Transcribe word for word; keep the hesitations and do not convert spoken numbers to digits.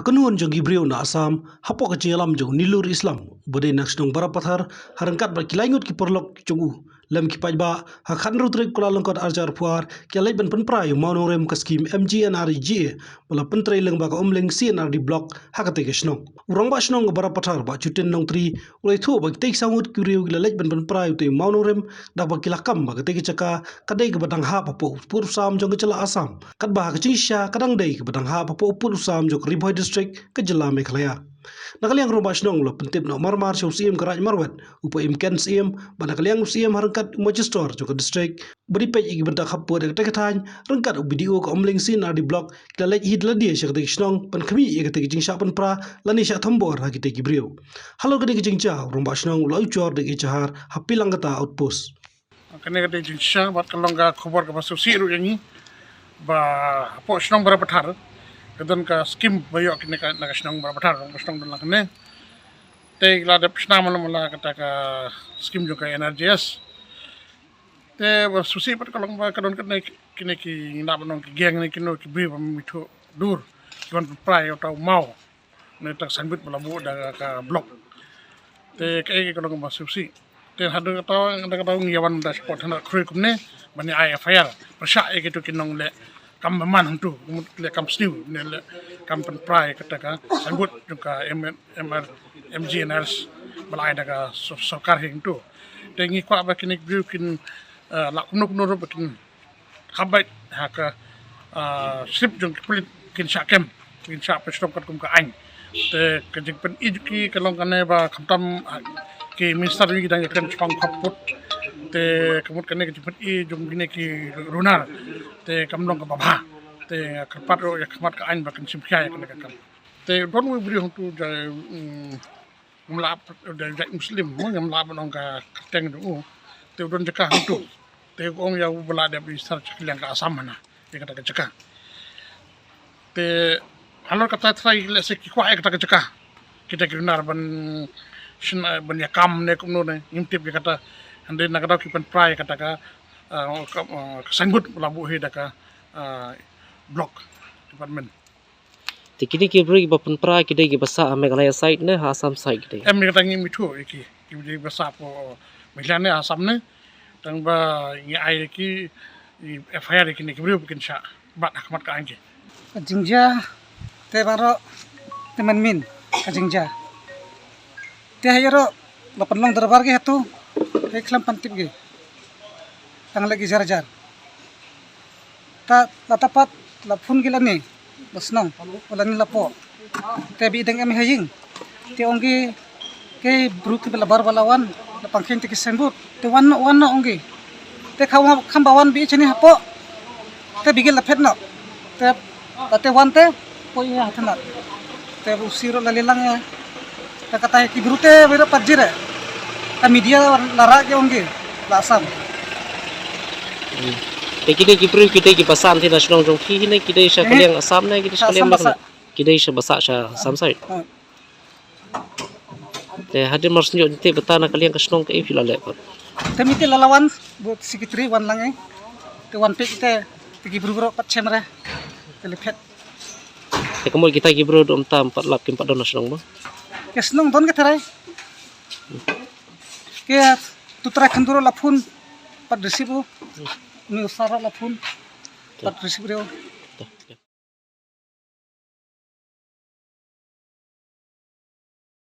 Ka kynhun jong ki briew na Assam hapoh ka jingïalam jong u Nilur Islam uba dei na ka shnong Barapathar, ha ryngkat bad ki lai ngut ki paralok jong u lem ki paidbah, ha ka khatnriew tarik Kyllalyngkot arhajar arphew ar ki la leit ban pynpra ïa u mawnongrim ka skim M G N R E G A ba la pyntrei lyngba ka Umling C and R D Block ha katei ka shnong. U rangbah shnong ka Barapathar, Bah Jutin Nongtri, u la ïathuh ba kitei ki saw ngut ki briew ki la leit ban pynpra ïa utei u mawnongrim da kaba ki la kam ba katei ka jaka ka dei kaba dang hap hapoh u pud u sam jong ka jylla Assam, katba ha ka jingshisha ka dang dei kaba dang hap hapoh u pud u sam jong ka Ri Bhoi District ka jylla Meghalaya. Na ka liang u rangbah shnong u la pyntip noh marmar sha u Syiem ka Raid Marwet, u Bah Imken Syiem, bad na ka liang u Syiem ha ryngkat u Magistrate jong ka district, ba dei peit ïa ki bynta khappud ïa katei ka thaiñ, ryngkat u B D O ka Umling C and R D Block, ki la leit hi da lade sha katei ka shnong ban khmih ïa katei ka jingshah pynpra lane shah thombor ha kitei ki briew. Halor kane ka jingjia, u rangbah shnong u la ujor da ka ijahar ha Pilangkata Outpost. Kane ka dei ka jingshah bad ka long ka khubor kaba sngewsih ruh ïa ngi ba hapoh shnong Barapathar ka don ka skim ba ïoh kine ka, na ka shnong Barapathar, ka shnong don lang kane. Te la dep shna mala mala kata ka skim jong ka N R G S. Te ba sngewsih pat ka long ba ka don katne kine ki, ngi lah ban ong ki gang ne kino ki briew ba ym ithuh dur, ki wan pynpra ïa uta u maw ne uta u signboard ba la buh da ka block. Te kaei ka long ba sngewsih. Te hadien kata, hadien kata ngi ïa wan da shapoh thanat Khrioi kumne ban ïa ai F I R pyrshah ïa kito ki nongleh kam bymman hangto, ki mut leh kam sniew ne leh kam pynpra ïa kata ka signboard jong ka M-, M R, M G N R E G A ba la ai da ka sor-, sorkar hi hangto. Te ngi kwah ba kine ki briew kin, eh, lah kumno kumno ruh ba kin hap beit ha ka, ah, slip jong ki pulit, kin shah kem, kin shah pynshong katkum ka aiñ. Te ka jingpyni jong ki ka long kane ba khamtam, ah, ki minister ki dang ïakren shaphang khappud. Te ka mut kane ka jingpyni jong kine ki runar te kam long kaba bha. Te kyrpad ruh ïa ka khmat ka aiñ ba kin shim khia ïa kane ka kam. Te don uwei u briew hangto jai, mm, ngam lah, u dei jait Muslim, ngam lah ban ong ka kyrteng jong u. Te u don jaka hangto. Te u ong ïa u ba la dep register sha ka liang ka Assam hana ïa kata ka jaka. Te halor kata trai lehse ki kwah ïa kata ka jaka, kita ki runar ban shna, ban ïa kam ne kumno ne, ngim tip ïa kata. Hynrei na ka daw ki pynpra ïa kata ka, ah, ka, ah, ka signboard ba la buh hi da ka, ah, block department. Te kine ki briew kiba pynpra ki dei kiba sah ha Meghalaya side ne ha Assam side ki dei? Em, ïa kata ngim ithuh ïa ki, ki dei kiba sah hapoh Meghalaya ne Assam ne. Tang ba ngi ai ïa ki i F I R ïa kine ki briew ba kin shah bat ha khmat ka aiñ ki. Ka jingjia te baroh te mynmin ka jingjia. Te ha ïaroh la pynlong dorbar ki hato, hei khlem pan tip ki. Tang leh ki jar jar. Ta, la ta pat la phone ki lane la shnong, lane la poh. Te ba i dang em ha ïing. Te ong ki, ki briew kiba la bar ba la wan, la pang kheiñ te ki signboard. Te wan noh, wan noh ong ki. Te kham, kham ba wan ba i shane hapoh. Te bigil la phet noh. Te, te wan te poi ïa ha thanat. Te u siro la lilang ïa. Te kata ki briew te ba ïa pat jira. Ka media la rah ki ong ki la Assam. Hmm. Te ki dei ki briew ki dei kiba sah na shnong jong phi ne ki dei sha ka liang Assam ne ki dei sha ka liang Meghalaya? Ki dei sha ba sah sha Assam side. Te hadien mar shu ïoh te bata na ka liang ka shnong kaei phi la leh pat? Te mynta la la wan, bad secretary wan lang eh. Te wan peit te, te ki briew baroh pat shem re. Te la phet. Te kumno kita ki briew dum tam pat lap kim pat don na shnong mo? Ka shnong don ka tharai. Ka tu tharai khyndiat la phone pat receive u. Ni u sar la phone pat receive re u.